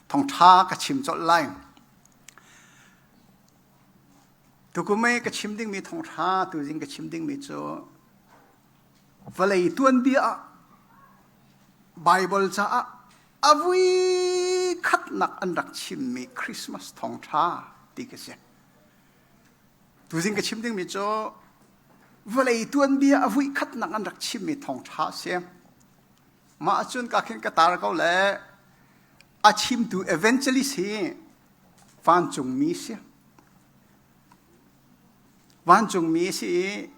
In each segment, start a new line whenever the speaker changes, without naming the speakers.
Thawngṭha ka chim colh lai. Tukum i ka chim dingmi thawngṭha tuzing ka chim dingmi cu vawlei tuanbia ah Baibal caah a vui khatnak an rak chimmi Christmas thawngṭha ti ka si. Tuzing ka chim dingmi cu vawlei tuanbia a vui khatnak an rak chimmi thawngṭha a si. Mah ahcun ka khin ka tar ko le a chimtu evangelist hi vancungmi si. Vancungmi si i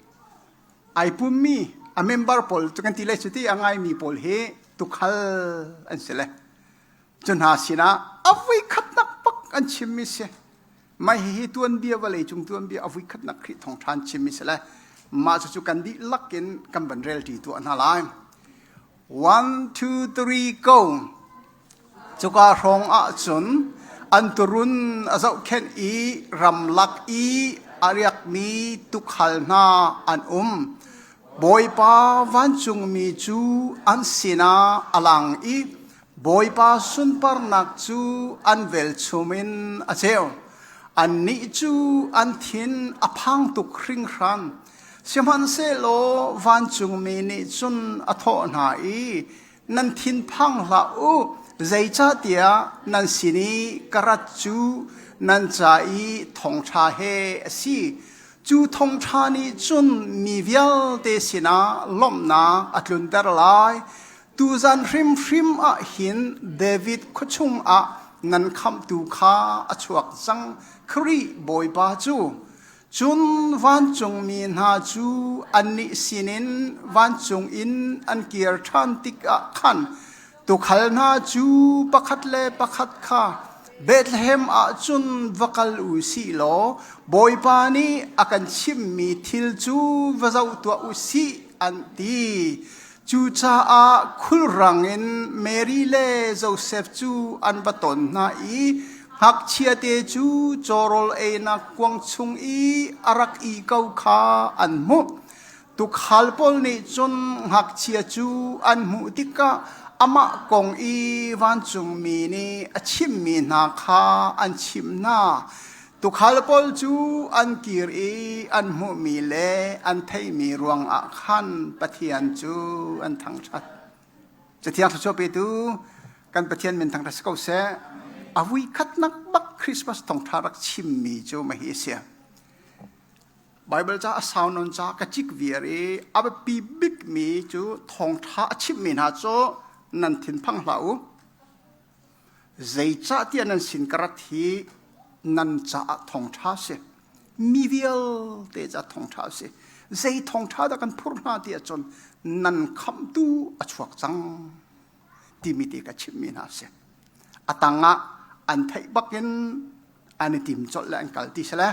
ai pummi a member pawl cu kan ti lai cu ti a ngaimi pawl hi tukhal an si le cu hna sinah a vui khatnak bak an chimmi si. Mah hihi tuanbia vawlei cung tuanbia a vuikhatnak Khrih thawngṭha an chimmi si le mah cucu kan dihlak in kan van relṭi tuah hna lai. One, two, three, go! Cuka hrawng ahcun an turun a zohkhenh i ramlak i a riakmi tuukhal hna an um. Bawipa vancungmi cu an sinah a lang i Bawipa sunparnak cu an velchum in a ceu. Annih cu an thin a phang tuk hringhran. Sihmanhsehlaw vancungmi nih cun a thawh hna i, Nan thin phang hlah u, zeicahtiah nan sin i ka rat cu nan ca i thawngṭha he a si. Cu thawngṭha nih cun mi vialte sinah lawmhnak a tlunter lai. Tuzan hrimhrim ah hin David khuachung ah nan khamhtu kha a chuak cang, Khrih Bawipa cu. Cun vancungmi hna cu annih sinin vancung in an kir ṭhan tikah khan tuukhal hna cu pakhat le pakhat kha Bethlehem ah cun va kal u sih law Bawipa nih a kan chimhmi thil cu va zoh tuah u sih, an ti. Cucaah khulrang in Mary le Josef cu an va ton hna i ngakchiate cu cawrawl einak kuang chung i a rak ih ko kha an hmuh. Tuukhal pawl nih cun ngakchia cu an hmuh tikah amah kong i vancungmi nih a chimhmi hna kha an chimh hna. Tuukhal pawl cu an kir i an hmuhmi le an theihmi ruangah khan Pathian cu an thangṭhat. Cathiang thluachuah petu kan Pathian min thangṭhat si ko seh. A vui khatnak bak Christmas thawngṭha rak chimmi cu mahi a si. Bible ca a sau nawn ca ka cik viar i a biapi bikmi cu thawngṭha a chimhmi hna cu nan thinphang hlah u. Zeicahtiah nan sin ka rat hi nan caah thawngṭha a si. Mi vialte caah thawngṭha a si. Zei thawngṭha dah kan phurh hna ti ahcun nan khamhtu a chuak cang timi te ka chimhmi hna a si. A tangah an theih bakin an i tim colh le an kal ti si le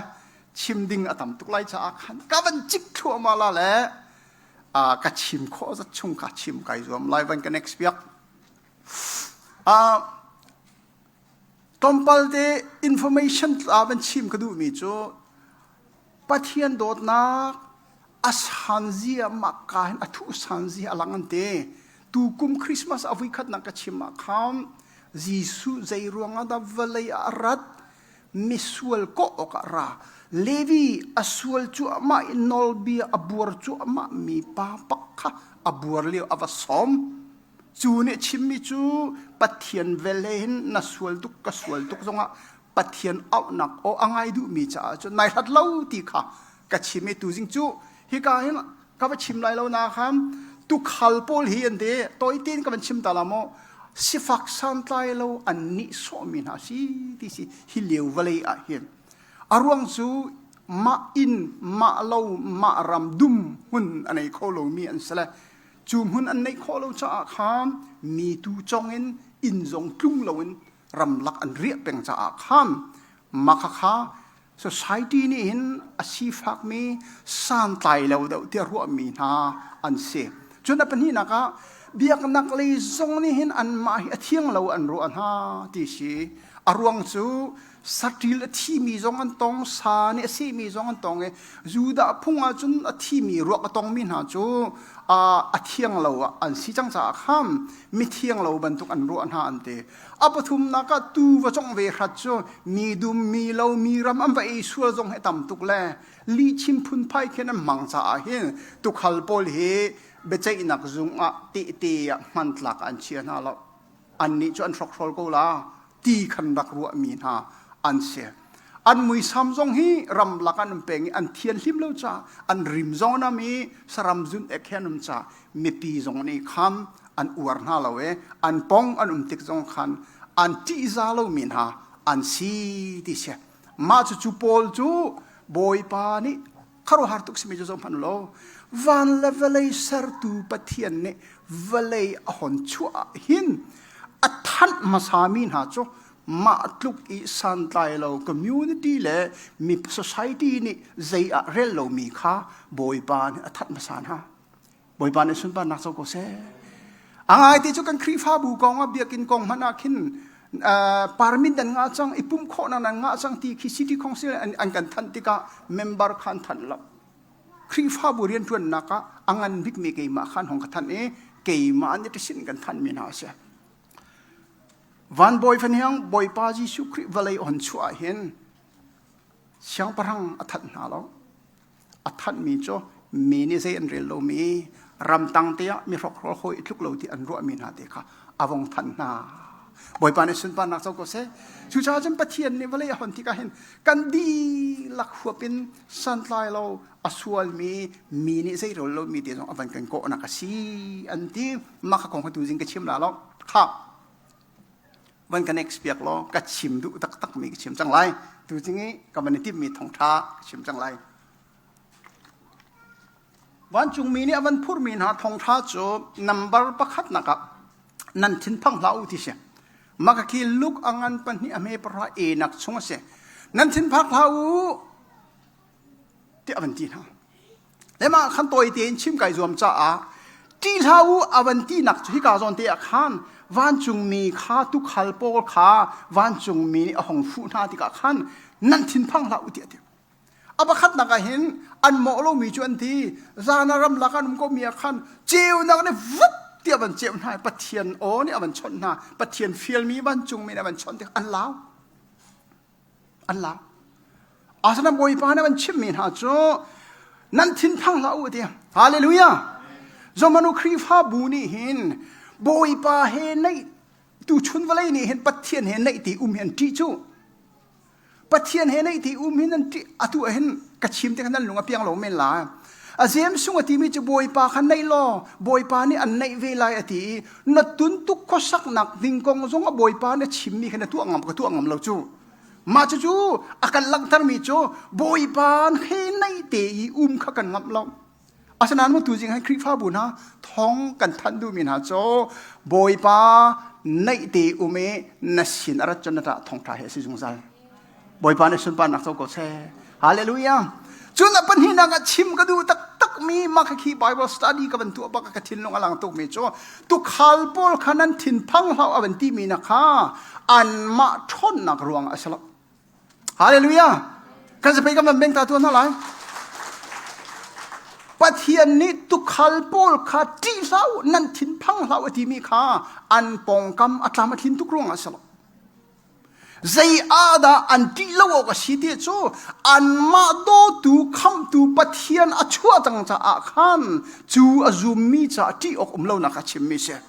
chim ding a tam tuk lai caah khan ka van cik thluahmah la le ka chim khawh zat chung kha chim kai zuam lai van ka next piak. Tlawmpal te information tla van chim ka duhmi cu Pathian dawtnak a sanzia mah ka hin a thuh sanzia a lang an ti. Tukum Christmas a vuikhatnak ka chim ah khan Jesuh zei ruangah dah vawlei ah a rat misual kawh awkah ra. Levi a sual cuahmah i nawlbia a buar cuahmah mi pa pak kha a buar lio a va sawm. Cu nih chimmi cu Pathian vel he hin na sual tuk ka sual tuk zongah Pathian auhnak aw a ngai duhmi caah cun nai hlat lo ti kha ka chim i tuzing cu hika hin ka va chim lai lo na khan tukhal pawl hi an ti tawi tein ka van chim ta la maw sifak santlai lo an nih sawhmi hna si ti si hi lio vawlei ah hin a ruang cu mah inn mah lo mah ram dum hmun a nei kho lomi an si le Cu hmun an neih khawh lo caah khan mi tu cong in inn zong tlung loin ramlak an riah peng caah khan makhakha society nih hin a sifakmi santlai lo deuh tiah ruahmi hna an si. Cun a pahnihnak ah biaknak lei zong nih hin anmah hi a thiang lo an ruah hna ti si. A ruang cu saṭil a thimi zong an tong, sa nih a sehmi zong an tong i Judah phung ahcun a thimi ruak a tongmi hna cu A thiang lo ah an si cang caah khan mithiang lo bantuk an ruah hna an ti. A pathumnak ah tuu va congh ve hrat cu mi dum mi lo mi ram an va ei sual zong hi tam tuk le lihchim phunphai khin an hmang caah hin tukhal pawl hi biaceihnak zung ah tehte ah hmantlak an chia hna lo. Annih cu an hrokhrol ko la ti khan rak ruahmi hna an si. An muisam zong hi ramlak an um peng i an thianhlim lo caah an rim zong an um i saram zun ek he an um caah mipi zong nih khan an uar hna lo i an pong an um tik zong khan an ṭihza lomi hna an si ti si. Mah cucu Paul cu Bawipa nih khuaruahhar tuk simi cu zoh hmanh law van le vawlei sertu Pathian nih vawlei a hon chuah ah hin a thanh hmasami hna cu mah tluk i santlai lo community le mi society nih zei ah rel lomi kha Bawipa nih a thanh hmasa hna. Bawipa nih sunparnak co ko seh. A ngai ti cu kan Khrihfabu kong ah biakinn kong hmanh ah khin permit nan ngah cang i pumh khawhnak nan ngah cang ti khi city council an, an kan thanh tikah member kha an thanh lo. Khrihfabu rianṭuannak ah a ngan bikmi keimah khan hong ka thanh i keimah nih ṭisin kan thanhmi hna a si. Van Bawi fahniang Bawipa Jesuh Khrih vawlei on chuah hin siangpahrang a thanh hna lo. A thanhmi cu mi nih zei an rel lomi ramtang te ah mi hrokhrol hawi i tluk lo ti an ruahmi hna te kha a vong thanh hna. Bawipa nih sunparnak co ko seh. Cucaah cun Pathian nih vawlei a hon tikah hin kan dihlak huap in santlai lo a sualmi mi nih zei rel lomi te zong a van kan kawhnak a si an ti. Mah kha kong kha tuzing ka chim la lo. Kha van ka next piak law ka chim duh taktak mi ka chim cang lai tu cing i ka van i timmi thawngtha ka chim cang lai vancungmi nih a van phurmi hna thawngtha cu number pakhat nak ah nan thinphang hlah u ti si maka khi luk angan pahnih a hme pahra e nak chung a si nan thinphak hlah u tiah a van ti hna Le mah khan tawi tein chim kai zuam caah ṭih hlah u a van tinak cu hika zawn te ah khan vancungmi kha tukhal pawl kha vancungmi nih a hong fuh hna tikah khan nan thinphang hlah u tiah a ti. A pakhatnak ah hin an mawh lomi cu an ti zan ah ramlak an um komi ah khan ceunak nih vup tiah van ceuh hna i Pathian aw nih a van chawnh hna Pathian fialmi vancungmi nih a van chawnh tikah an lau. An lak. Asana Bawipa nih an chimmi hna cu nan thinphang hlah u ti. Hallelujah. Zomanu Khrihfabu nih hin Bawipa he naih tuchun vawlei nih hin Pathian he naih ti um hi an ṭih cu. Pathian he naih ti um hin an ṭih atu ah hin ka chim te khan nan lung a piang lo men lai. A James sung a timi cu Bawipa kha naih law Bawipa nih an naih ve lai a ti i na tuntuk khuasaknak ding kong zong a Bawipa nih a chimmi kha na tuah ngam ka tuah ngam lo cu. Mah cucu a kan langhtermi cu Bawipa he naih te i um kha kan ngamh lo. Asinain mu tuzing han Khrihfabu hna thong kan thanh duhmi hna cu Bawipa naih te um i na sin a rat cun na ṭah thongṭha he a si zungzal. Bawipa nih sunparnak co ko seh. Hallelujah. Cun a pahnihnak ah chim ka duh taktakmi mah khi Bible study ka van tuah bak ka thinlung a lang tukmi cu tukhal pawl kha nan thinphang hlah a van timi na kha anmah ṭhawnnak ruang a si lo. Hallelujah. Kan zapei kan van beng ta tuan hna lai. Pathian nih tukhal pawl kha ṭih hlah u, nan thinphang hlah u a timi kha an pawngkam a tlam a thlin tuk ruangah a si lo. Zei ah dah an ṭih lo awk a si ti cu anmah dawtu khamhtu Pathian a chuah cang caah khan cu a zummi caah ṭih awk um lonak a chimmi si.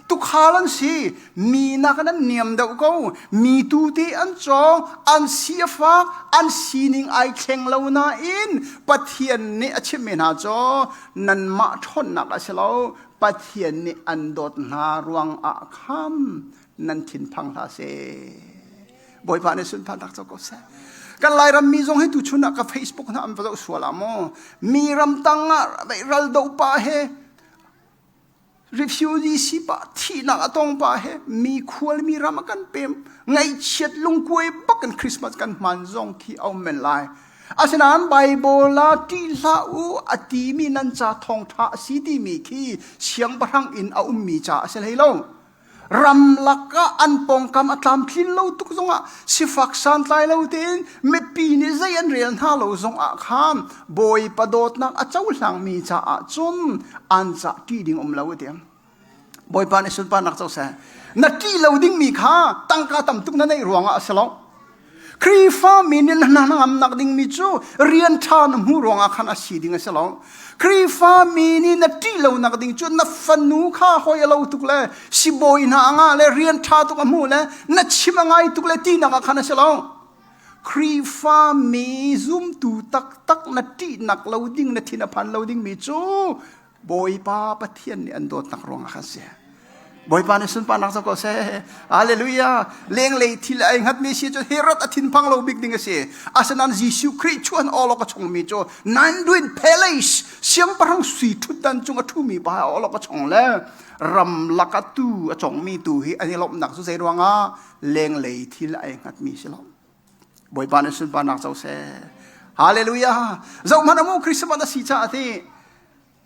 Tukhal an si, mi nakin an niam deuh ko, mi tu te an cawng, an si a fak, an sining ai thleng lo nain Pathian nih a chimmi hna cu nanmah ṭhawnnak a si lo, Pathian nih an dawt hna ruangah khan nan thinphang hlah seh. Bawipa nih sunparnak co ko seh. Kan Lairam mi zong hi tuchun ah ka Facebook hna an va zoh sual ah maw mi ram tang ah ral do pa he refugee si pa thihnak a tong pa he mi khual mi ram a kan pem ngaihchiat lungkuai bak in Christmas kan hman zong khi a um men lai. Asinain Bible ah ṭih hlah u a timi nan ca thawngṭha a si timi khi siangpahrang in a ummi ca a si hlei lo. Ramlak ah an pawngkam a tlamtlin lo tuk zongah sifak santlai lo tein mipi nih zei an rel hna lo zongah khan Bawipa dawtnak a cohlangmi caah cun an cah ṭih ding um lo a ti. Bawipa nih sunparnak co seh. Na ṭih lo dingmi kha tangka tam tuk na neih ruangah a si lo. Khrihfa mi nih na hnangamnak dingmi cu rian ṭha na hmuh ruangah khan a si ding a si lo. Khrihfa mi nih na ṭih lonak ding cu na fanu kha hawi a lo tuk le sibawi hna a ngah le rian ṭha tuk a hmuh le na chim a ngai tuk le tinak ah khan a si lo. Khrihfa mi zumtu taktak na ṭihnak lo ding na thin a phan lo dingmi cu Bawipa Pathian nih an dawtnak ruangah khan si. Bawipa nih sunparnak co ko seh. Hallelujah. Lenglei thil ai hngatmi si cu Herod a thinphang lo bik ding a si. Asinain Jesuh Khrih chuan awlok a chongmi cu Nanduin Palace siangpahrang sui ṭhutdan cung a ṭhumi pa awlok a chong le ramlak ah tu a congmi tu hi an i lawmhnak cu zei ruangah lenglei thil ai hngatmi si lo. Bawipa nih sunparnak co seh. Hallelujah. Zohhmanh amu Christmas a si caah ti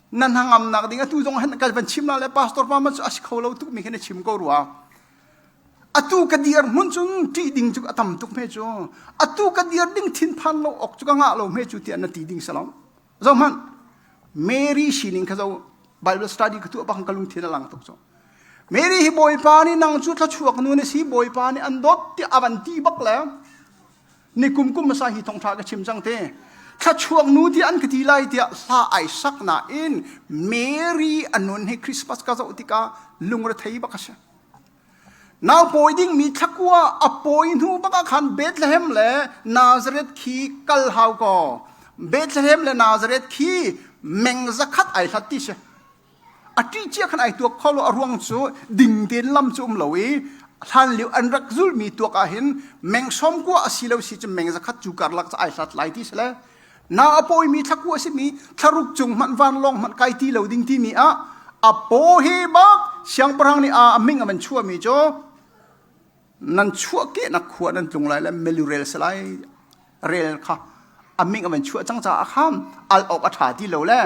na hnangamnak ding atu zong han kan van chim la le pastor pa man cu a si kho lo tuk mi khi na chim ko rua atu ka dir hmun cun ṭih ding cu a tam tuk hme cu atu ka dir ding thinphan lo ok cu ka ngah lo hme cu tiah na ti ding salam zo hmanh Mary sining kha zo Bible study ka tu bang ka lungthin a lang tuk cu Mary hi Bawipa nih nang cu thluachuak nu na si Bawipa nih an dawt tiah a van ti bak le Ni kum kum hmasa hi thawngṭha ka chim cang te. Thlachuak nu tiah an ka ti lai tiah hla ai sak nain Mary a nun hi Christmas ka zoh tikah lungrethei bak a si. Nau pawi dingmi thlakua a pawi hnu bak ah khan Bethlehem le Nazareth khi kal hau kaw Bethlehem le Nazareth khi meng zakhat ai hlat ti si. A ṭih cia khan ai tuak kho lo a ruang cu ding tein lam cu um lo i hlan lio an rak zulmi tuak ah hin meng sawm kua a si lo si cu meng zakhat cu karlak cu ai hlat lai ti si le na a pawimi thlakua a simi thlaruk cung hmanh vanlawng hmanh kai ti lo ding timi ah a paw hi bak siangpahrang nih a ming a van chuahmi cu nan chuahkehnak khua nan tlung lai le melurel si lai rel kha a ming a van chuah cang caah khan al awk a ṭha ti lo le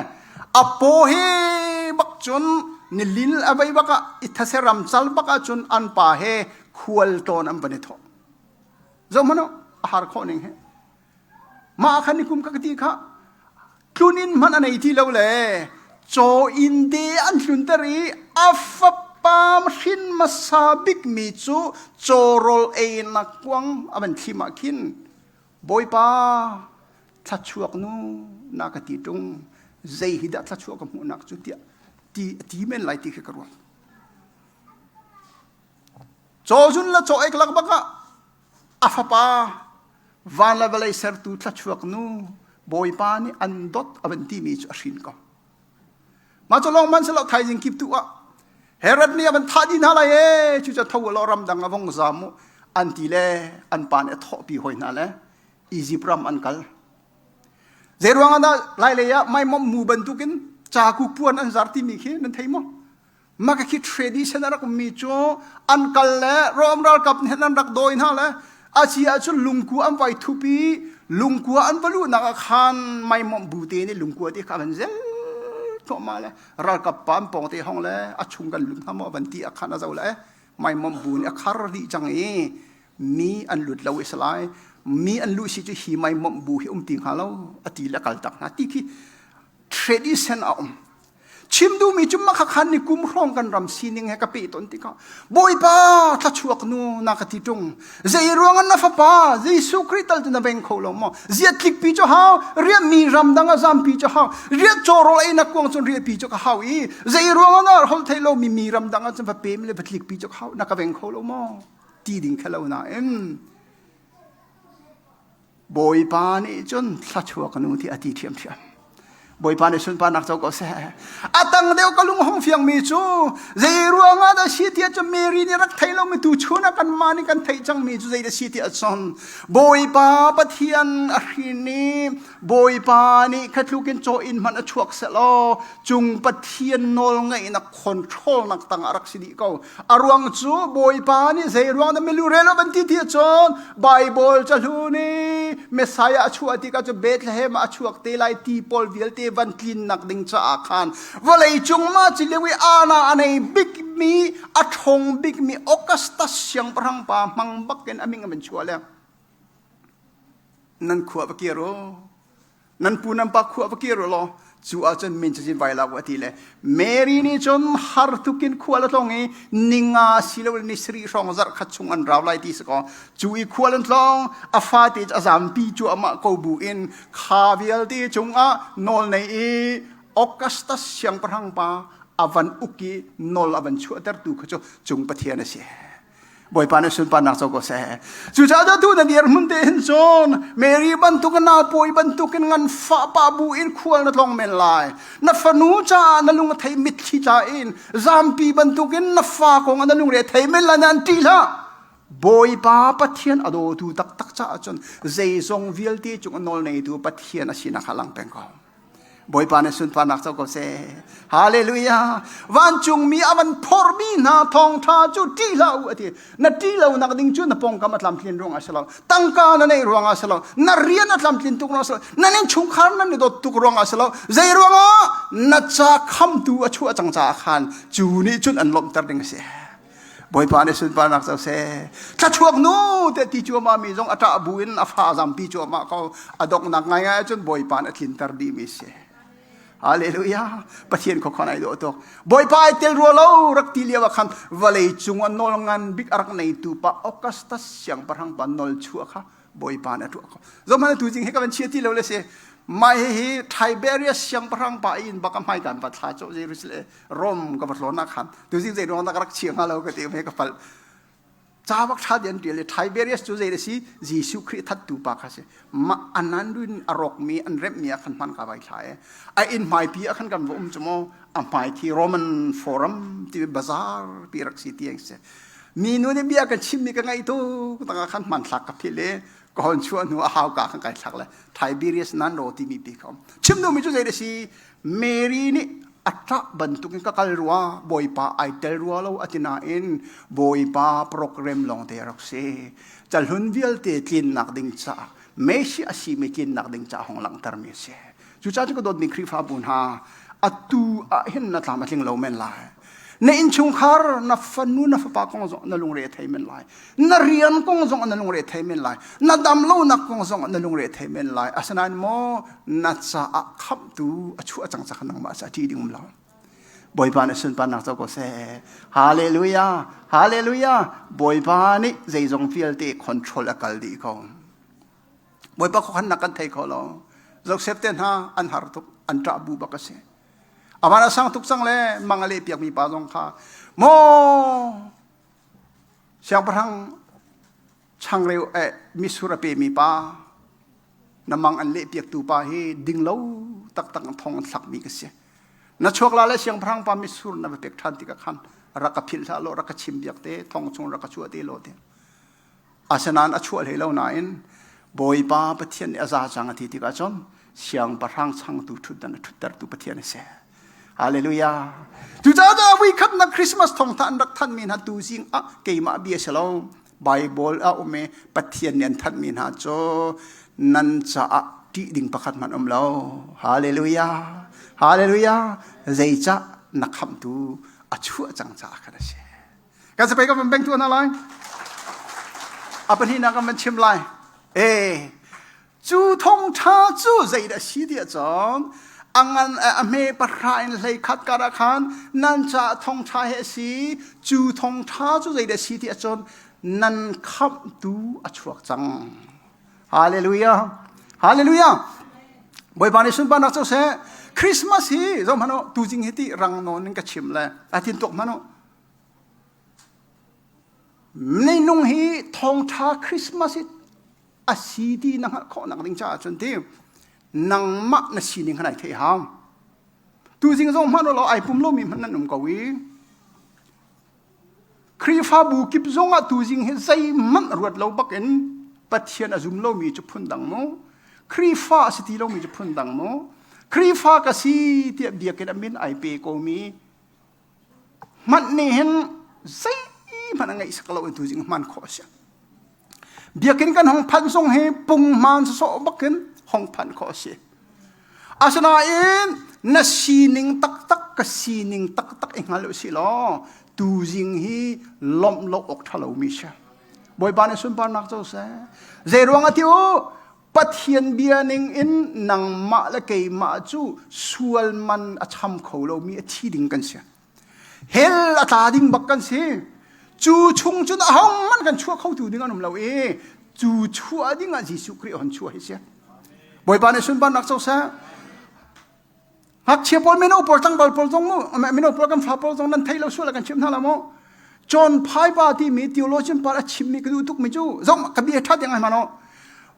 a paw he bak cun nilin a vei bak ah i thase ram cal bak ah cun an pa he khual tawn an van i thawh zohmanh a har khawh ning he mah khan ni kum ka ti kha tlun hmanh a nei ti lo le caw inn te an tlunter i a fapa hrin hmasa bikmi cu caw rawl einak kuang a van thlim ah khin Bawipa thlachuak nu na ka ti ṭung zei hi dah thlachuah ka hmuhnak cu tiah ti a ti men lai ti khi ka ruat. Caw zun le caw ek lak bak ah a fapa van le vawlei sertu thluachuak nu Bawipa nih an dawt a van timi cu a hrin ko. Mah cu lawng man silo thaizing kip tu ah Herod nih a van thah dih hna lai ee cu cu tho law ramdang a vong zam u an ti le an pa nih a thawhpi hoi hna le Egypt ram an kal. Zei ruang ah dah lailei ah maimom mu bantukin caku puan an zar timi khi nan thei maw? Mah khi tradition a rak ummi cu an kal le Rom ralkap nih an rak dawi hna le a ci ahcun lungkua an vai thup i lungkua an va luhnak ah khan maimawmh bu te nih lungkua te kha van zel thluahmah le ralkap pa an pawng te hong le a chung kan lut hnga maw van ti ah khan a zo le maimawmh bu nih a khar dih cang i mi an lut lo i salai mi an luh si cu hi maimawmh bu hi um ti hnga lo a ti le kal tak hna ti khi tradition a um Chim duhmi cu mah kha ni kum hrawng kan ram sining he ka peh tawn tikah Bawipa thlachuak nu na ka ti ṭung zei ruangah na fapa Jesuh Khrih tal cu na veng kho lo maw ziat tlikpi cu hau riah mi ramdang ah zampi cu hau riah cawrawl ei nak kuang cun riahpi cu ka hau i zei ruangah na holh thei lo mi mi ramdang ah cun va pem le va tlikpi cu ka hau na ka veng kho lo maw ti ding kha lo nain Bawipa nih cun thluachuak nu ti a ti ṭhiamṭhiam. Bawipa nih sunparnak co ko seh. A tang deuh ka lung hong fiangmi cu zei ruangah dah si tiah cun Mary nih rak thei lomi tu chun ah kanmah nih kan theih cangmi cu zei dah si tiah cun Bawipa Pathian a hrin i Bawipa nih kha tluk in caw inn hmanh a chuak selaw cung Pathian nawl ngeihnak control nak tang a rak si dih ko. A ruang cu Bawipa nih zei ruang dah milu rel lo van ti ti cun Bible cahlun i. Messiah a chuah tikah cu Bethlehem ah a chuak te lai ti pawl vialte van tlinnak ding caah khan vawlei cung ma ci lio i ana a nei bikmi a ṭhawng bikmi Augustus siangpahrang pa hmang bakin a ming a van chuah le nan khua va kir u nan pu nan pa khua va kir u law cu ahcun min cazin vai lak u a ti le Mary nih cun har tukin khual a tlong i ninga silo le ni sarih hrawng zarh khat chung an rau lai ti si kaw cu i khual an tlong a fate a zampi cu amah ko bu in kha vialte cungah nawl nei i Augustus siangpahrang pa a van uk i nawl a van chuahtertu kha cu cung Pathian a si. Bawipa nih sunparnak co ko seh. Cucaah tu na dirhmun te hin cun Mary bantuk in naupawi bantukin ngan fah pah bu in khual na tlong men lai. Na fanu caah na lung a thei mitthli tla in zampi bantukin na fa kong ah na lungre thei men lai na an ṭih hlah. Bawipa Pathian a dawtu taktak caah cun zeizong vialte cung a nawl neitu Pathian a sinak kha lang peng ko. Bawipa nih sunparnak co ko seh. Hallelujah. Vancungmi a van phormi hna thawngṭha cu ṭih hlah u a ti. Na ṭih lo nak ding cu na pawngkam a tlamtlin ruang ah si lo. Tangka na neih ruang ah si lo. Na rian a tlamtlin tuk ruang ah si lo. Nan innchungkhar nan i dawt tuk ruang ah si lo. Zei ruangah na ca khamtu a chuah cang caah khan cu nih cun an lawmhter ding a si. Bawipa nih sunparnak co seh. Thlachuak nu te ti cuahmah mi zong a ṭah bu in a fa zampi cuahmah ko. A donghnak ngaingai ahcun Bawipa nih a tlinter dih mi si. Hallelujah. Pathian khuakhon ai dawh tuk. Bawipa ai tel rua lo rak ti lio ah khan vawlei cung ah nawl ngan bik a rak neitu pa Augustus siangpahrang pa nawl chuah kha Bawipa nih a tuah ko. Zohhmanh tu jing hi ka van chia ti lo le si. Mai hi Tiberius siangpahrang pa in bak a hmai kan va thla cho Jerusalem Rom ka va tlawn ah khan tu jing zei ruang dah ka rak chia hnga lo ka ti me ka pal. Ca bak tha dian tial Tiberius cu zei si Jesuh Khrih thattu pa kha si. Ma anan rin a rok mi an remh mi ah khan hman ka vai thla e. A inn hmai pi ah khan kan va um chu mo a hmai thi Roman Forum ti bazaar pi rak si ti ang si. Minu nih bia kan chimmi ka ngaih tuk tangah khan hmanthlak ka philh i ka hon chuah hnu a hauka khan kai thlak le Tiberius nan ro timi pi kha um. Chim duhmi cu zei da si Mary nih a ṭah bantukin ka kal rua Bawipa ai tel rua lo a ti nain Bawipa program lawng te rak si. Cahlun vialte tlinnak ding caah Messi a simi tlinnak ding caah hong langhtermi a si. Cucaah cu ka dawtmi Khrihfabu hna atu ah hin na tlam a tling lo men lai. Na innchungkhar, na fanu, na fapa kong zong na lungre a thei men lai. Na rian kong zong na lungre a thei men lai. Na dam lonak kong zong na lungre a thei men lai. Asinain maw na caah khamhtu a chuah cang cak nangmah ca ṭih ding um lo. Bawipa nih sunparnak co ko seh. Hallelujah! Hallelujah! Bawipa nih zeizong vialte control a kal dih ko. Bawipa khuakhannak kan thei kho lo. Joseph te hna an har tuk, an ṭah bu bak a si. Avan a sang tuk cang le mang a leh piakmi pa zong kha maw siangpahrang changreu eh misur a pemi pa na mang an leh piaktu pa hi ding lo taktak thong an thlakmi ka si. Na chuak la le siangpahrang pa misur na va pek ṭhan tikah khan rak ka philh hlah law rak ka chim biak te thong chung rak ka chuah te law te. Asinain a chuah hlei lo nain Bawipa Pathian nih a za cang a ti tikah cun siangpahrang changtu ṭhutdan a ṭhuttertu Pathian a si. Hallelujah. Cucaah cu a khatnak Christmas thawngtha an rak thanmi hna tu zing ah keimah bia si lo. Bible a um i Pathian nih an thanhmi hna cu nan caah ṭih ding pakhat hmanh um lo. Hallelujah. Hallelujah. Zeicah na khamhtu a chuah cang caah khan a si. Kan sapei kan van beng tu hna lai. A pahnihnak kan van chim lai. E cu thawngṭha cu zeidah si tiah cun a ngan a hme pahra in hlei khat kar ah khan nan caah thawngṭha he a si cu thawngṭha cu zeidah si tiah cun nan khamhtu a chuak cang. Hallelujah. Hallelujah. Bawipa nih sunparnak cu seh. Christmas hi zoh hmanh u tuzing hi ti rang nawn in ka chim le a tin tuk hmanh u Minung hi thawngṭha Christmas hi a si ti na hngalh khawhnak ding caah cun ti nangmah na sining kha nai theih hau. Tuzing zong hmanh law ai pum lomi hmanh nan um ko i Khrihfabu kip zong ah tuzing hi zeihmanh ruat lo bakin Pathian a zum lomi cu phundang mu Khrihfa a si ti lomi cu phundang mu Khrihfa ka si tiah biakinn a min ai pe komi Hmanh nih hin zeihmanh a ngeihsak lo in tuzing hman khawh a si. Biakinn kan hong phanh zong hi punghman sawsawh bakin hong phanh khawh a si. Asinain na sining taktak ka sining taktak i hngal usih law tuzing hi lawmh lo awk ṭha lomi si. Bawipa nih sunparnak co seh. Zei ruang ah ti u Pathian bia ning in nangmah le keimah cu sual man a cham kho lomi a thi ding kan si. Hell a tla ding bak kan si. Cu chung cun ahohmanh kan chuah khotu ding an um lo i cu chuah ding ah Jesuh Khrih hon chuah hi si. Bawipa nih sunparnak co seh. Ngakchia pawl mino pawl tlangval pawl zong mu mino pawl kan fa pawl zong nan thei lo sual kan chim hna la mu. John Piper timi theologian pa a chimmi ka duh tukmi cu zong ka bia ṭha ding ai hmano.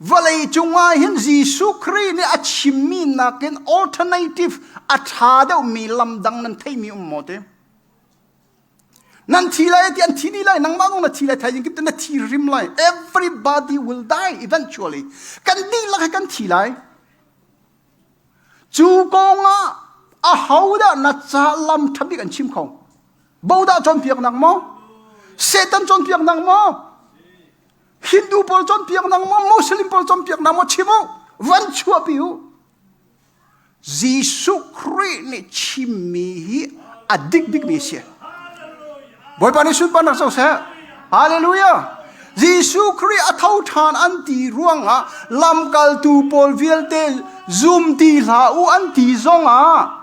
Vawlei cungah hin Jesuh Khrih nih a chimmi nakin alternative a ṭha deuhmi lam dang nan theimi um maw ti? Nan thi lai ti an thi dih lai nangmah zong na thi lai thaizing kip na thi rim lai everybody will die eventually kan dihlak he kan thi lai Cu kongah ahodah na ca lam ṭha bik an chim kho? Bodah cawnpiaknak maw? Satan cawnpiaknak maw? Hindu pawl cawnpiaknak maw? Muslim pawl cawnpiaknak maw? Chim u! Van chuahpi u! Jesuh Khrih nih chimmi hi a dik bikmi a si. Bawipa nih sunparnak co seh. Hallelujah. Jesuh Khrih a tho ṭhan an ti ruangah lamkaltu pawl vialte zum ti hlah u an ti zongah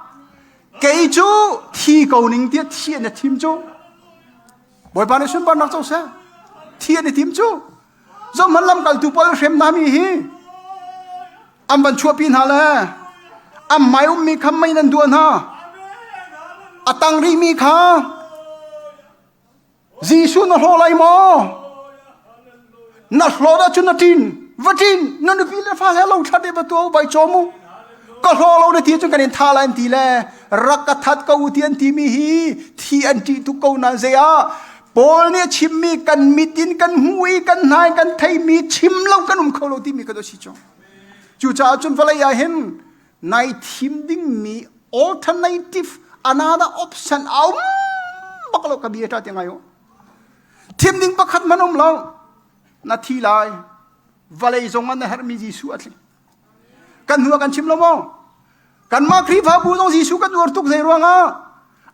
kei cu thi ko ning tiah thi an i thim cu. Bawipa nih sunparnak co seh. Thi an i thim cu. Zohhmanh lamkaltu pawl hrem hna mi hi an van chuahpi hna le an hmai ummi kha mei nan duah hna a tang rihmi kha Jesuh na hlaw lai maw na hlawt ahcun na ṭin va ṭin na nupi le fa he lo thlat e va tuah vai cawm u ka hlaw lo na ti cun kan in tha lai an ti le rak ka that ko u ti an timi hi thi an ṭih tuk ko nain zei ah Paul nih a chimmi kan mit in kan hmuh i kan hna in kan theimi chim lo kan um kho lo timi ka si cu. Cucaah cun vawlei ah hin nai thim dingmi alternative another option a um bak lo ka bia ta ti ngai u. Thim ding pakhat man um lo. Na thi lai. Vawlei zong ah na herhmi Jesuh a tling. Kan hnu ah kan chim lo maw? Kanmah Khrihfabu zong Jesuh kan uar tuk zei ruangah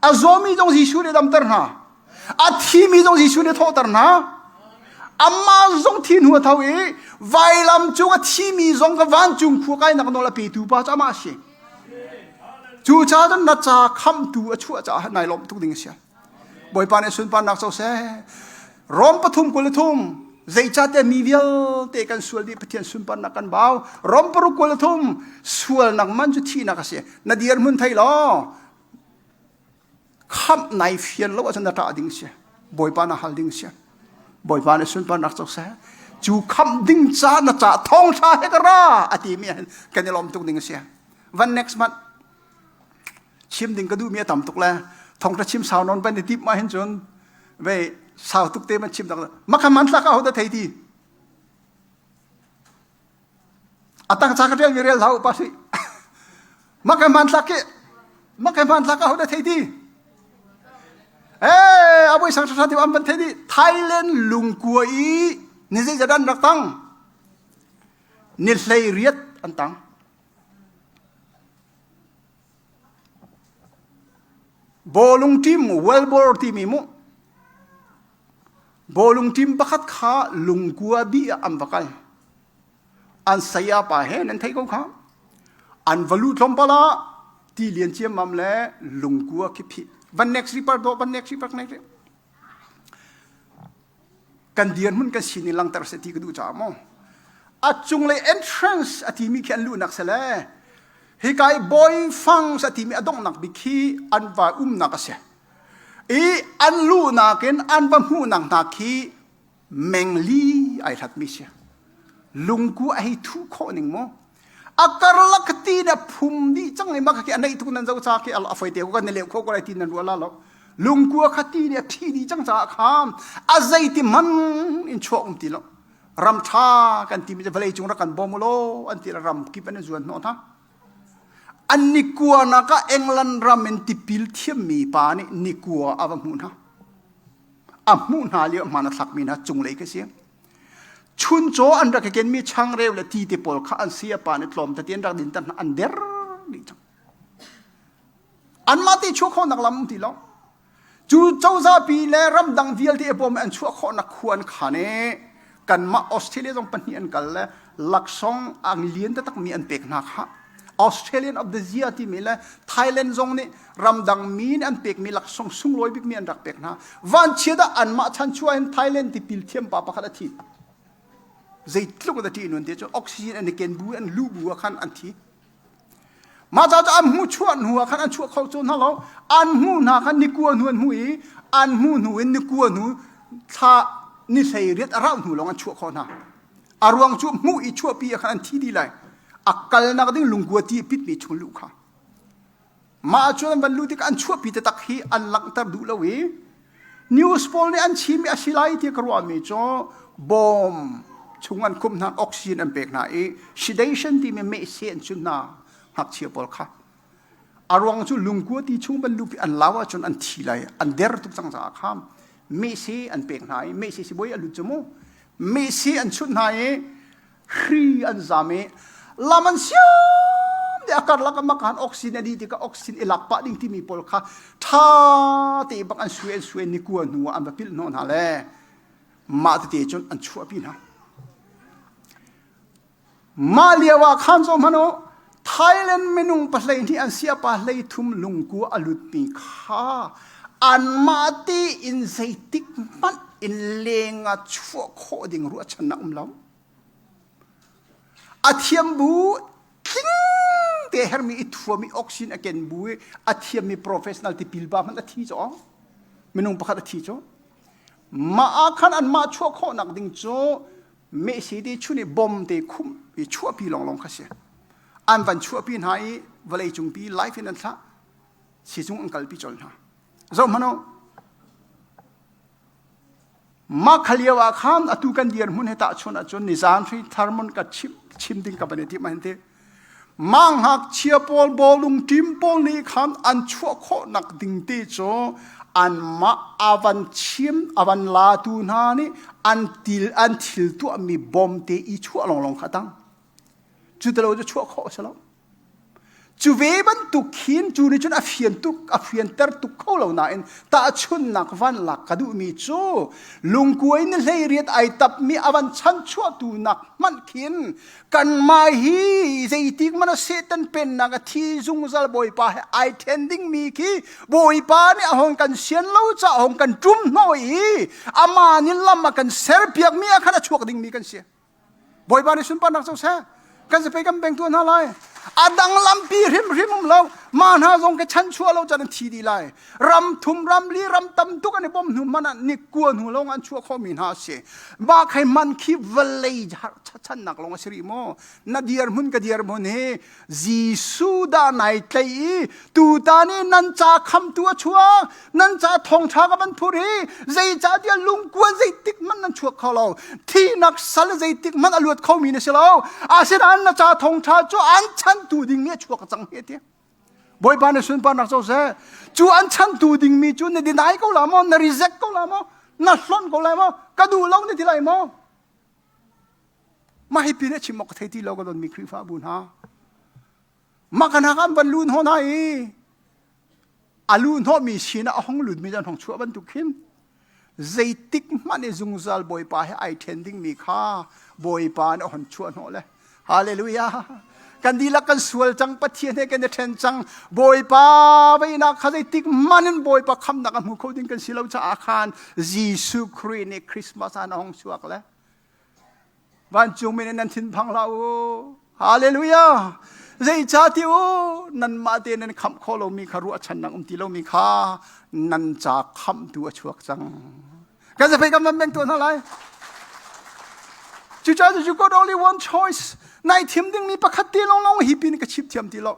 a zawmi zong Jesuh nih damter hna. A thimi zong Jesuh nih thawhter hna. Amah zong thi hnu a tho i vailam cung a thimi zong ka vancung khua kainak nawl a petu pa cu amah a si. Cucaah cun na ca khamtu a chuah caah nai lawmh tuk ding a si. Bawipa nih sunparnak co seh. Rom pathum 23 zeicahtiah mi vialte kan sual dih Pathian sunparnak kan bau. Rom paruk 23 sualnak man cu thihnak a si. Na dirhmun thei law khamh nai fian lo ahcun na ṭah ding si. Bawipa na hal ding si. Bawipa nih sunparnak co seh. Cu khamh ding ca na ca thawngṭha he ka ra a timi ah hin kan i lawm tuk ding a si. Van next month chim ding ka duhmi a tam tuk le thongtha chim sau non van i tip ma hin cun ve sau tuk te man chim tak makha man tlak a ho da thei ti atang cha ka rel mi rel hau pa si makha man tlak ki makha man tlak a ho da thei ti eh aboi sang tha ti am ban thei di Thailand lungkua i ni zei zadan rak tang ni hlei riat an tang Bawlung team Welbor timi mu bawlung team pakhat kha lungkua bi ah an va kal. An saya pa he nan theih ko kha. An va luh tlawmpal ah ti lian ciammam le lungkua khi phih. Van next report do van next report next kan dirhmun kan sining langhter seh ti ka duh caah maw a cunglei entrance a timi khi an luhnak si le hika i boy fangs a timi a donghnak bik khi an va umnak a si i an luhnak in an va hmuhnak hna khi mengli ai hlatmi si lungku a hei thuh khawh ning maw a karlak ti na phum dih cang i maka khi a neih tuk nan zo ca khi a foi te ko kan leu kho ko lai ti nan ruah la lo lungkua kha ti nih a thi dih cang caah khan a zeiti man in chuak um ti lo ram ṭha kan timi vawlei cung rak kan bawm u law an ti ram kip an zuan hnawh hna an nikua nak ah England ram in tipil thiammi pa nih nikua a va hmuh hna a hmuh hna lio hmaan a thlakmi hna cunglei ka si. Chuncaw an rak i kenmi changreu le ti te pawl kha an sayapa nih tlawm tete an rak dinter hna an der dih cang. Anmah te chuah khawhnak lam um ti lo. Cu cozahpi le ramdang vialte a bawm an chuah khawhnak khua an khan i kanmah Australia zong pahnih an kal le laksawng ang lian taktak mi an pek hna kha Australian of the Year timi le Thailand zong nih ramdang mi nih an pekmi laksawng sunglawi bikmi an rak pek hna. Vanchiat ah anmah chan chuah in Thailand tipil thiam pa pakhat a thi. Zeitluk da ṭih nun te cu oxygen an i ken bu an luh bu ah khan an thi. Mah ca cu an hmuh chuah hnu ah khan an chuah kho cu hna lo. An hmuh hna khan ni kua hnu an hmuh i an hmuh hnu in ni kua hnu thla ni hlei riat a rauh hnu lawng an chuah khawh hna. A ruang cu hmuh i chuahpi ah khan an thi dih lai. A kalnak ding lungkua ti pitmi chung luh kha. Mah cu an van luh tikah an chuahpi taktak hi an langhter duh lo i news pawl nih an chim i a si lai ti ka ruahmi cu bawm chung an khumh hna oxygen an pek hna i sedation timi mehseh an chunh hna ngakchia pawl kha a ruang cu lungkua ti chung van lupi an lau ahcun an thi lai an der tuk cang caah kha mehseh an pek hna i mehseh sibawi a lut cu mu mehseh an chunh hna i hri an zam i lam an siam de a karlak ah makan oxygen a dih tikah oxygen i lak pah ding timi pawl kha tha te bak an sui an sui ni kua hnu ah an va pilh hnawh hna le mah tete cun an chuahpi hna mah lio ah khan zo hmanh u Thailand minung pahlei nih an sia pa hlei thum lungkua a lutmi kha anmah tein zeitik hmanh in leng ah chuah khawh ding ruahchannak um lo. A thiam bu tling te hermi i thuam i oxygen a ken bu i a thiammi professional tipil ba hmanh a thi caw. Minung pakhat a thi caw. Mah ah khan anmah chuah khawhnak ding cu mehsi te chun i bom te khumh i chuahpi lawnglawng kha si. An van chuahpi hna i vawlei cungpi life in an thlah. Sizung an kalpi colh hna. Zoh hmanh u. Mah kha lio ah khan atu kan dirhmun he tahchunh ahcun nizan hri tharmun ka chim, chim ding ka van i timh ahhin ti. Mah ngakchia pawl bawlung team pawl nih khan an chuah khawhnak ding te cu anmah a van chim a van latu hna nih an til an thil tuahmi bom te i chuah lawnglawng kha a tang. Cu tilo cu chuah khawh a si lo. Cu ve bantuk khin cu nih cun a fian tuk a fianter tuk kho lo nain tahchunhnak van lak ka duhmi cu lungkuai ni hleiriat ai tapmi a van chanchuahtu nak hmanh khin kanmah hi zeitik hmanh ah Satan pennak a thi zungzal Bawipa he ai then dingmi khi Bawipa nih a hong kan sian lo caah a hong kan ṭum hnawh i amah nih lam a kan serpiakmi ah khan a chuak dingmi kan si. Bawipa nih sunparnak co seh. Kan zapei kan beng tuah hna lai. A dang lampi hrimhrim um lo. Ma hna zong ke chan chuah lo chan an thi dih lai. Ram thum ram li ram tam tuk an i bom hnu man ah ni kua hnu lawng an chuah khawh mi hna a si. Mah khai man khi vawlei channak lawng a si rih maw? Na dir hmun ka dir hmun hi Jesuh dah nai tlei i tutan i nan ca khamtu a chuak nan ca thawngṭha ka van phur hi zeicahtiah lungkuan zeitik hmanh nan chuak kho lo thihnak sal zeitik hmanh a luat khomi na si lo asinain na ca thawngṭha cu an chantu ding nih a chuak cang hi ti Bawipa na sunparnak co seh cu an chantu dingmi cu na deny ko la maw na reject ko la maw na hlonh ko lai maw ka duh lo na ti lai maw Mah hi pin a chim awk ka thei ti lo ka donmi Khrihfabu hna. Mah ka hna an van lu hnawh hna i a lu hnawhmi sin ah a hong lutmi an hong chuah bantuk khin zeitik hmanh i zungzal Bawipa he ai ṭhen dingmi kha Bawipa nih a hon chuah hnawh le Hallelujah kan dihlak kan sual cang Pathian he kan i ṭhen cang Bawipa veinak kha zeitik hmanh in Bawipa khamnak a hmu kho ding kan si lo caah khan Jesuh Khrih nih Christmas ah a hong chuak le Vancungmi nih nan thinphang hlah u. Hallelujah! Zeicahti u nanmah te nan khamh khawh lomi kha ruahchannak um ti lomi kha nan ca khamhtu a chuak cang. Kan zapei kan van beng tuah hna lai. Cucaah you got only one choice. Nai thim dingmi pakhat te lawnglawng hi pin ka chip thiam ti lo.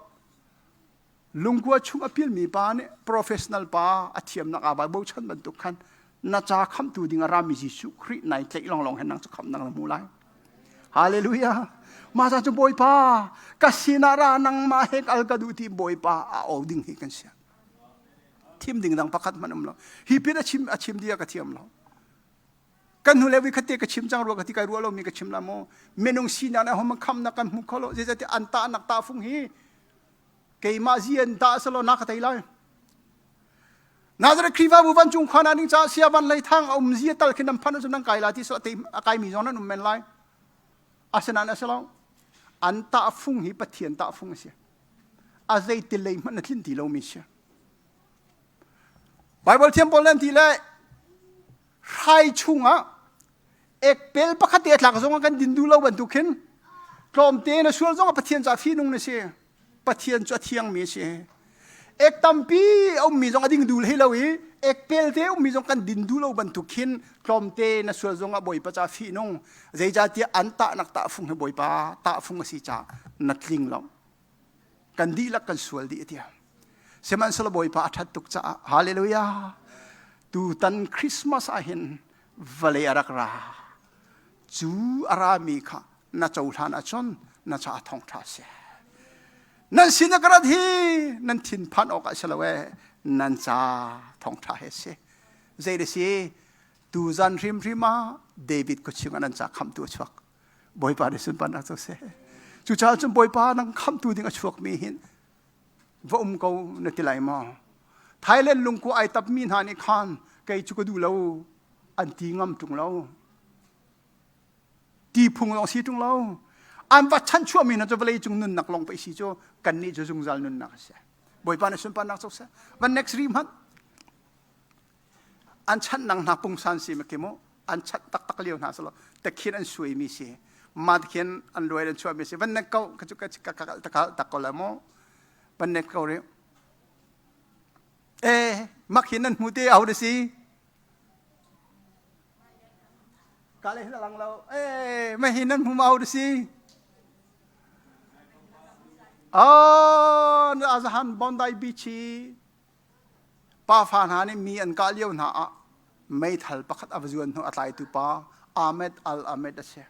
Lungkua chung a pilmi pa nih professional pa a thiamnak aa bai bochan bantuk khan na ca khamhtu ding a rami Jesuh Khrih nai tlaih lawnglawng hen nang cu khamh nang na hmu lai. Hallelujah. Mah ca cu Bawipa ka sinah ra nangmah he kal ka duh ti Bawipa a au ding hi kan si. Thim ding dang pakhat hmanh um lo. Hi pin a chim a chim dia ka thiam lo. Kan hnu le voi khat te ka chim cang rua ka ti kai ruah lomi ka chim la mu. Minung sinak nih hom khamnak kan hmu kho lo. Zeicahtiah an tahnak tahfung hi keimah zian dah selaw na ka tei lai. Nazareth Khrihfabu vancung khua na ding caah sia van lei thang a um zia tal khin nan phan ahcun nan kai lai ti selaw a kaimi zong nan um men lai. Asinain a si lo. An tahfung hi Pathian tahfung a si. A zeitil lei hmanh a tlin ti lomi si. Bible thiam pawl nan ti le hrai chungah ekpel pakhat te a tlak zong ah kan din duh lo bantuk khin tlawmte na sual zong ah Pathian ca fihnung na si. Pathian cu a thiangmi a si. Ek tampi a ummi zong a ding duh hlei lo i ek pelte ummi zong kan din duh lo bantuk khin tlawmte na sual zong ah Bawipa ca fihnung zeicahtiah an tahnak tahfung hi Bawipa tahfung a si caah na tling lo. Kan dihlak kan sual dih a ti. Sihmanhsehlaw Bawipa a ṭhat tuk caah hallelujah tutan Christmas ah hin vawlei a rak ra. Cu a rami kha na cohlan ahcun na caah thawngṭha a si. Nan sin a ka rat hi nan thinphan awk ah si lo ee, nan ca thawngṭha he si. Zei da si, tuzan hrimhrim ah David khuachung ah nan ca khamhtu a chuak. Bawipa nih sunparnak cu seh. Cucaah cun Bawipa nang khamhtu ding a chuakmi hin va um ko na ti lai maw? Thailand lungkua ai tapmi hna nih khan kei cu ka duh lo an ti ngam ṭung lo. Ti phung lawng si ṭung lo. An va chanchuahmi hna cu vawlei cung nunnak lawng pei si cu kannih cu zungzal nunnak a si. Bawipa nih sunparnak co seh. Van next ri hmanh. An chanh nang hna pungsan si ma mu an chanh taktak lio hna salo tekhin an suaimi si ma khin an luai an chuahmi si van nek ko ka cu ka ka ka ka tak ko la mu van nek ko ri eh mak hin nan hmu te aho de si Ka le hin a lang lo. Eh, ma hi nan hmu ma si? Oh, azahan Bondi Beach hi pa fa hna nih mi an kah lio hna ah meithal pakhat a va zuan hnu a tlaitu pa Ahmed Al Ahmed a si.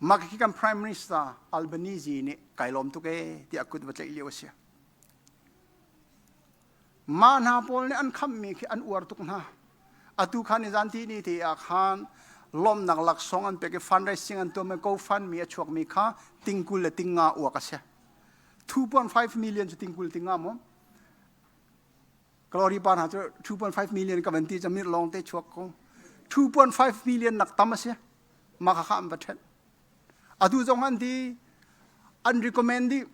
Mah khi kan Prime Minister Albanese nih kai lawm tuk ee tiah kut va tlaih lio a si. Mah hna pawl nih an khamhmi khi an uar tuk hna. Atu khan nizan ti ni te ah khan lawmhnak laksawng an pek i fundraising an tuah GoFundMe a chuakmi kha tingkul le tingnga uak a si. 2.5 million cu tingkul tingnga maw? Glory pa hna cu 2.5 million ka van ti cu mir lawng te chuak ko. 2.5 million nak tam a si. Mah kha kha an va ṭhen. Atu zong an ti an recommend dih.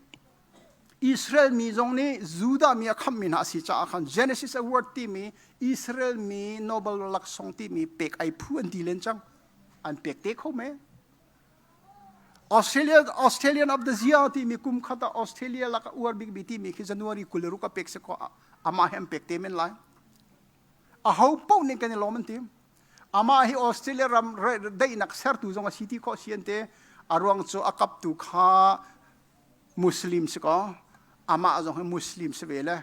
Israel mi zong nih Judah mi a khamhmi hna a si caah khan Genesis Award timi Israel mi Nobel laksawng timi pek ai phu an ti len cang. An pek te kho me. Australia Australian of the Year timi kum khat ah Australia lak a uar bikmi timi khi January 26 a pek se ko amah he an pek te men lai. A ho paoh nih kan i lawm an ti. Amah hi Australia ram daihnak sertu zong a si ti khawh si an ti. A ruang cu a kaptu kha Muslim si kaw amah zong hi Muslim si ve le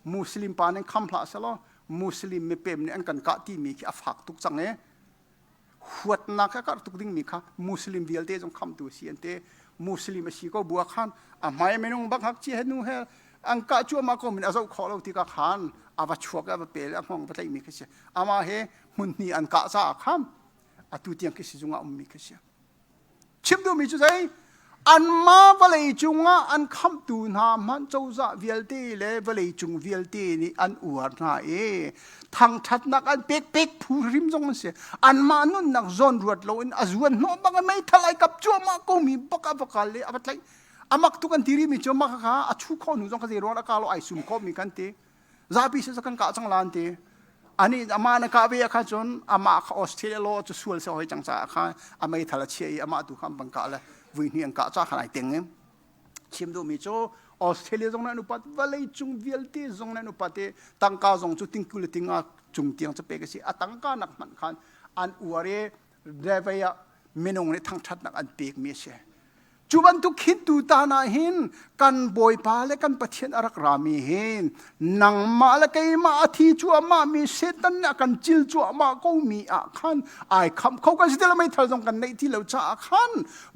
Muslim pa nih kham hlah selaw Muslim mipem nih an kan kah timi khi a fak tuk cang i huatnak a karh tuk dingmi kha Muslim vialte zong khamtu a si an ti. Muslim a si ko bu ah khan a hmai minung bak ngakchia he nu he an kah cuahmah ko min a zoh khawh lo tikah khan a va chuak i a va pel i a hngawng va tlaihmi khi si. Amah he hmun hnih an kah caah khan atu tiang khi sizung ah ummi khi si. Chim duhmi cu zei? Anmah vawlei cungah an khamhtu hna hmanh cozah vialte le vawlei cung vialte nih an uar hna i thangṭhatnak an pek pek phu hrim zong an si. Anmah nunnak zawn ruat loin a zuan hnawh bang in meithal ai kap cuahmah komi bak a va kal i a va tlaih. A mak tuk an ti rihmi cu mah kha a chu khawh hnu zong kha zei ruang a ka lo ai sum khawhmi kan ti. Zapi si kan kah cang la an ti. Ani amah na kah ve ah khan cun amah kha Australia law cu sual se hoi cang caah khan a meithal a chia i amah tu kha an bang kah le vui hnih an kah ca khan ai teng i chim duhmi cu Australia zong nan upat vawlei cung vialte zong nan upat i tangka zong cu tingkul le tinga cung tiang cu pek a si a tangka nak hmanh khan an uar i vei ah minung nih thangṭhatnak an pekmi a si Cu bantuk khin tutan ah hin kan Bawipa le kan Pathian a rak rami hin nangmah le keimah a thi cuahmah mi Satan nih a kan cil cuahmah ko mi ah khan ai khamh kho kan si ti lo meithal zong kan neih ti lo caah khan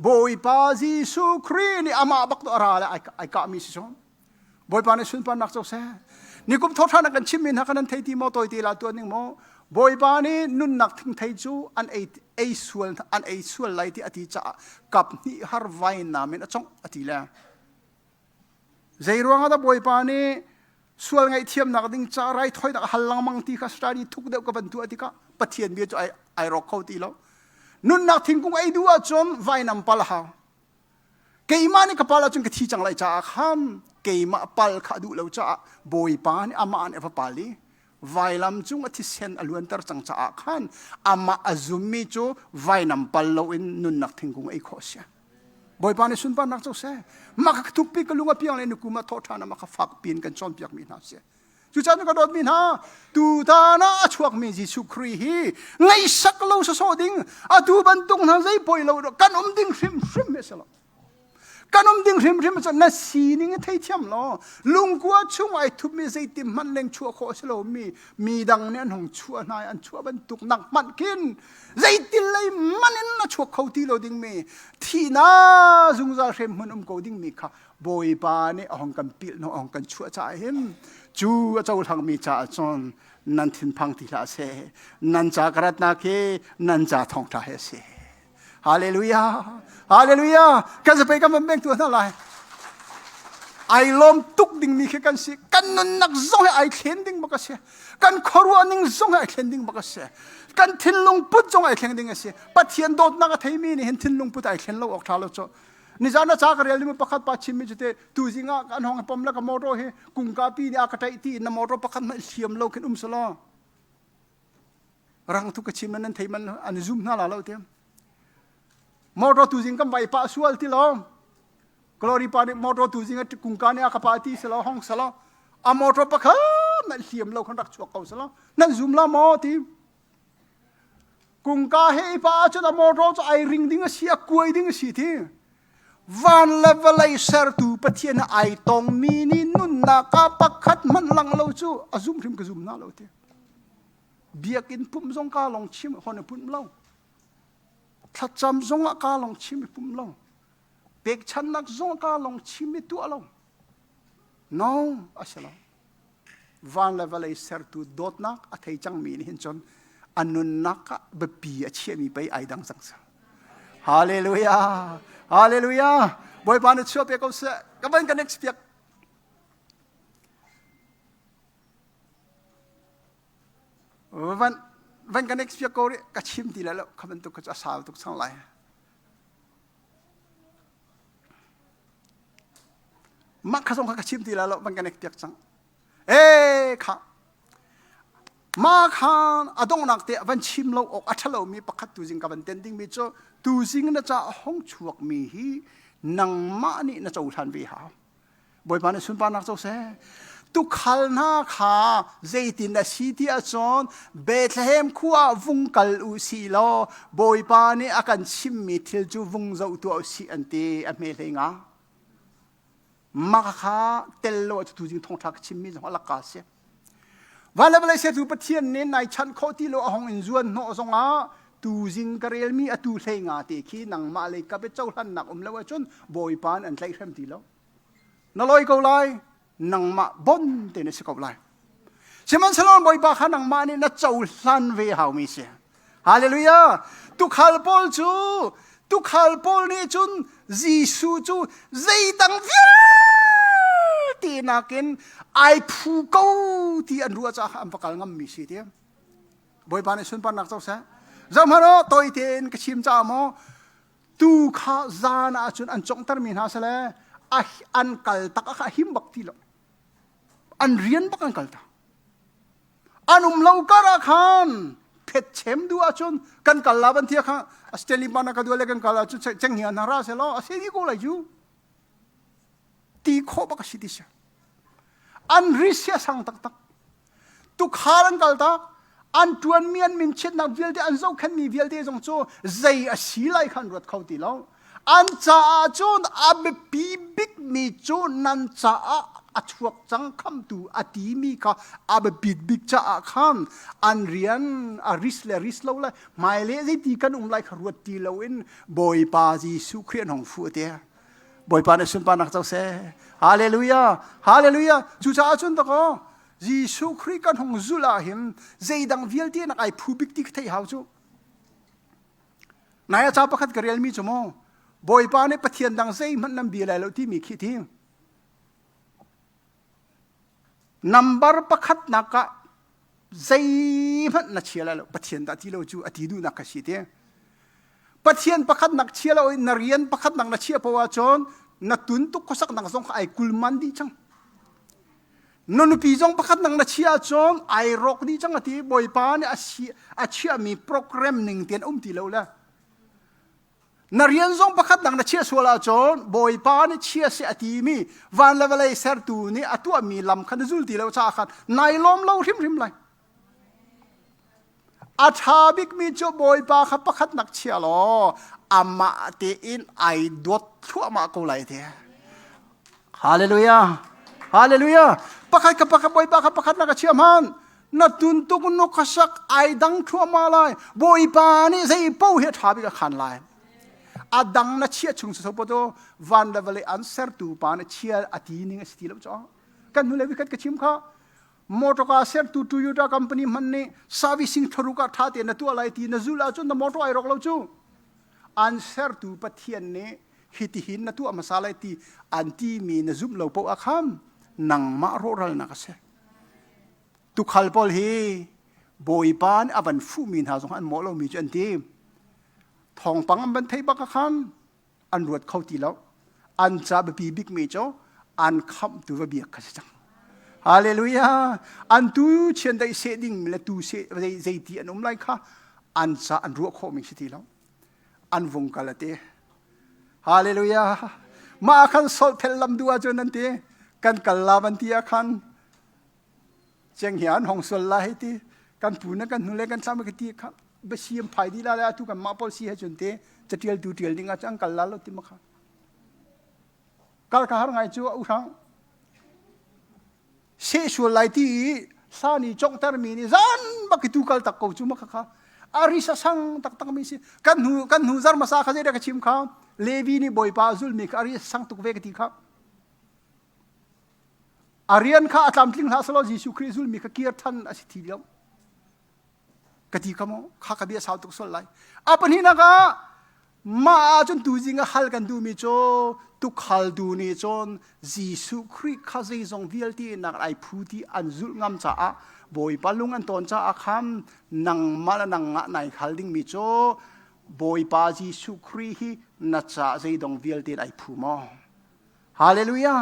Bawipa Jesuh Khrih nih amah bak tu a ra le ai kahmi si cu. Bawipa nih sunparnak co seh. Nikum thawhṭhan ah kan chimmi hna kha nan thei ti maw tawi te la tuan ning maw? Bawipa nih nunnak thingthei cu an ei ei sual an ei sual lai ti a ti caah kap hnih har vainam in a congh a ti le. Zei ruangah dah Bawipa nih sual ngaihthiamnak ding ca raithawinak a hal lengmang ti kha study thuk deuh ka van tuah tikah Pathian bia cu ai, ai rawk kho ti lo. Nunnak thingkung ei duh ahcun vainam pal a hau. Keimah nih ka pal ahcun ka thi cang lai caah khan keimah pal kha a duh lo caah Bawipa nih amah nih a va pal i vailam cung a thisen a luanter cang caah khan amah a zummi cu vainam pal loin nunnak thingkung ei khawh a si. Bawipa nih sunparnak co seh. Mah kha thukpi ka lung a piang le nukum ah thawh ṭhan ah mah kha fak piin kan cawnpiakmi hna si. Cucaah ka dawtmi hna, tutan ah a chuakmi Jesuh Khrih hi ngaihsak lo sawsawh ding, atu bantuk hna zei poi lo kan um ding hrimhrim hi a si lo. Kan um ding hrimhrim cu na sining i theithiam law lungkua chung ai thupmi zeitin hmanh leng chuah khawh a si lomi mi dang nih an hung chuah hna i an chuah bantuk nak hmanh khin zeitin lei man in a chuak kho ti lo dingmi thihnak zungzal hrem hmun um ko dingmi kha Bawipa nih a hong kan pilh a hong kan chuah caah hin cu a cohlangmi caah cun nan thinphang ti hlah seh nan ca ka ratnak hi nan ca thawngṭha he a si Hallelujah Hallelujah kan zapei kan van beng tu hna lai ai lawm tuk dingmi khi kan si kan nunnak zong hi ai thlen ding bak a si kan khuaruah ning zong hi ai thlen ding bak a si kan thinlung put zong ai thleng ding a si pathian dawtnak a theimi nih hin thinlung put ai thlen lo awk tha lo cu nizan a ca ka rel ding pakhat pa chimmi cu te tu zing ah kan hong pom la ka motor hi kungka pi nih a ka taih ti na motor pakhat hmanh hliam lo khin um selaw rang tu ka chim nan thei man an zum hna la lo te motor tu zing kan vai pa sual ti lo glory pa nih motor tu zing a kungka nih a ka pa ti selaw hong selaw a motor pakhat nan hliam lo khan rak chuak ko selaw nan zum la maw ti kungka he i pa ahcun a motor cu ai ring ding a si a kuai ding a si ti van le vawlei sertu Pathian ai tongmi nih nunnak ah pakhat hmanh lang lo cu a zum hrim ka zum na lo ti biakinn pumh zong ka long chim hon i pumh lo thlacam zong ah ka long chim i pumh lo pekchannak zong ka long chim i tuah lo no a si lo van le vawlei sertu dawtnak a thei cangmi nih hin cun a nunnak ah biapi a chiahmi pei ai dang cang seh hallelujah hallelujah bawipa na chuah pe ko seh ka van ka next piak van van ka next piak ko rih ka chim ti lai lo kha bantuk kha cu a sau tuk cang lai Mah kha zong kha ka chim ti lai lo van ka nek piak cang. E kha ma khan a donghnak te van chim lo awk a ṭhalomi pakhat tuzing ka van ten dingmi cu tuzing na ca a hong chuakmi hi nangmah nih na cohlan ve hau. Bawipa nih sunparnak co seh. Tukhal hna kha zeitin a si ti ahcun Bethlehem khua ah vung kal u si law Bawipa nih a kan chimmi thil cu vung zoh tuah u sih an ti a hme hlei nga. Mah kha tel lo ah tuzing thawngṭha ka chimmi zong a laka a si. Van le vawlei sertu Pathian nih nai chanh khawh ti lo a hong in zuan hnawh zongah tuzing ka relmi atu hlei nga te khi nangmah lei kap i cohlannak um lo ahcun Bawipa nih an tlaihhrem ti lo. Na lawi ko lai, nangmah bon te na si ko lai. Sihmanhsehlaw Bawipa kha nangmah nih na cohlan ve haumi si. Hallelujah! Tukhal pawl cu tukhal pawl nih cun Jesuh cu zeidang vialte nakin ai phu ko ti an ruah caah an va kal ngammi si ti. Bawipa nih sunparnak co seh. Zohhmanh aw tawi tein ka chim caah maw tu kha zan ah cun an conghtermi hna sile an kal tak ah kha a him bak ti lo an rian bak an kal tak an um lo kar ah khan phet chem du ahcun kan kal la ban thia kha Stanley pana ka duale kan kal ahcun cheng hian hna ra se lo a se di ko lai ju ti khawh bak a si ti si an ri sia sang taktak tukhal an kal tak an ṭuanmi an minchiatnak vialte an zohkhenhmi vialte zong cu zei a si lai kha an ruat kho ti lo an caah cun a biapi bikmi cu nan caah a chuak cang khamtu a timi kha a biapit bik caah khan an rian a ris le ris lo le hmailei zeiti kan um lai kha ruat ti loin Bawipa Jesuh Khrih an hong fuh te Bawipa nih sunparnak co seh. Hallelujah. Hallelujah. Cucaah cun dakaw. Jesuh Khrih kan hung zulh ah hin zeidang vialte nak ai phu bik ti ka theih hau cu. Nai ah ca pakhat ka relmi cu mu Bawipa nih Pathian dang zeihmanh nan bia lai lo timi khi ti. Number pakhat nak ah zeihmanh na chia lai lo Pathian dah ti lo cu a ti duhnak ka si ti. Pathian pakhat nak chia lo in na rian pakhat nak na chia poah ahcun na tun tuk khuasak nak zong kha ai kulman dih cang. Na nupi zong pakhat nak na chia ahcun ai rawk dih cang a ti. Bawipa nih a chiahmi program ning tein um ti lo le. Na rian zong pakhat nak na chiah sual ahcun Bawipa nih chia seh a timi van le vawlei sertu nih a tuahmi lam kha na zul ti lo caah khan nai lawm lo hrimhrim lai. A ṭha bikmi cu Bawipa kha pakhat nak chia law amah tein ai dawt thluahmah ko lai te. Hallelujah. Hallelujah. Pakhat ka pakhat Bawipa kha pakhat nak a chia hman. Na tuntuk nu khasak ai dang thluahmah lai. Bawipa nih zei paoh hi a ṭha bik a khan lai. A dang na chia chung so to van le vawlei an sertu pa nih chia a ti ning a si ti lo caw. Kan hnu le vikhat ka chim kha. Motor sertu Toyota company hmanh nih servicing thlaruk ah ṭha tein na tuah lai ti na zulh ahcun na motor ai rawk lo cu. An sertu Pathian nih hitihin na tuah hmasa lai ti an timi na zumh lo paoh ah khan nangmah rawhralnak a si. Tukhal pawl hi Bawipa nih a van fuhmi hna zong an mawh lomi cu an ti. Thawngpang an van theih bak ah khan an ruat kho ti lo. An ca biapi bikmi cu an khamhtu va biak kha si cang. Hallelujah! An tu chiandeih seh ding le tu seh zeiti an um lai kha an ca an ruah khawhmi si ti lo. An vung kal a ti. Hallelujah! Mah khan solphel lam duh ahcun an ti. Kan kal la van ti ah khan Ceng hi an hong sual lai ti kan pu na kan hnu le kan thlam ka ti kha basiam phai di la le atu kan mah pawl si he cun te catial tu tial ding ah cang kal la lo ti ma kha kal ka har ngai cu u hrang se sual lai ti i hla ni chongter mi ni zan bak tu kal tak ko cu ma kha kha ari sa sang tak tak mi si kan hnu kan hnu zar masa kha zei da ka chim kha levi ni boipa zul mi kha ari sang tuk ve ka ti kha A rian kha a tlamtling hlah selaw Jesuh Khrih zulmi kha kir than a si thi lo. Ka ti kha maw? Kha ka bia sau tuk sual lai. A pahnihnak ah mah ahcun tuzing a hal kan duhmi cu tukhal du nih cun Jesuh Khrih kha zeizong vialte nak ai phu ti an zulh ngam caah Bawipa lung an tawn caah khan nangmah le nangmah nai hal dingmi cu Bawipa Jesuh Khrih hi na ca zeidong vialte ai phu maw? Hallelujah!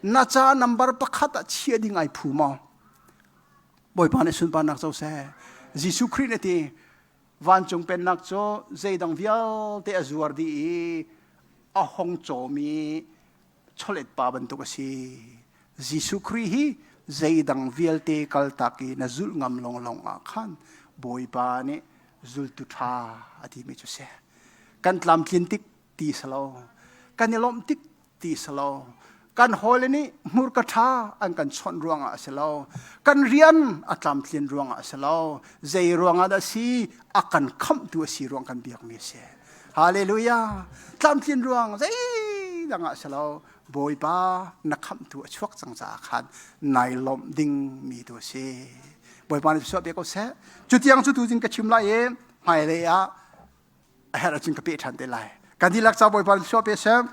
Na ca number pakhat ah chia ding ai phu maw? Bawipa nih sunparnak co seh. Jesuh Khrih nih ti vancung pennak cu zeidang vialte a zuar dih i a hong cawmi chawlet pa bantuk a si. Jesuh Khrih hi zeidang vialte kaltak i na zulh ngam lawnglawng ah khan Bawipa nih zultu ṭha a timi cu si. Kan tlamtlin tik ti si lo. Kan i lawmh tik ti si lo. Kan hawile nih hmurka ṭha an kan chawnh ruangah a si lo. Kan rian a tlamtlin ruangah a si lo. Zei ruangah dah si a kan khamhtu a si ruang kan biakmi a si. Hallelujah. Tlamtlin ruang zeidang ah a si lo. Bawipa na khamhtu a chuak cang caah khan nai lawmh ding mi tu a si. Bawipa nih suah pe ko seh. Cutiang cu tu zing ka chim lai i hmailei ah a herh ahcun ka peh ṭhan te lai. Kan dihlak ca Bawipa nih suah pe seh.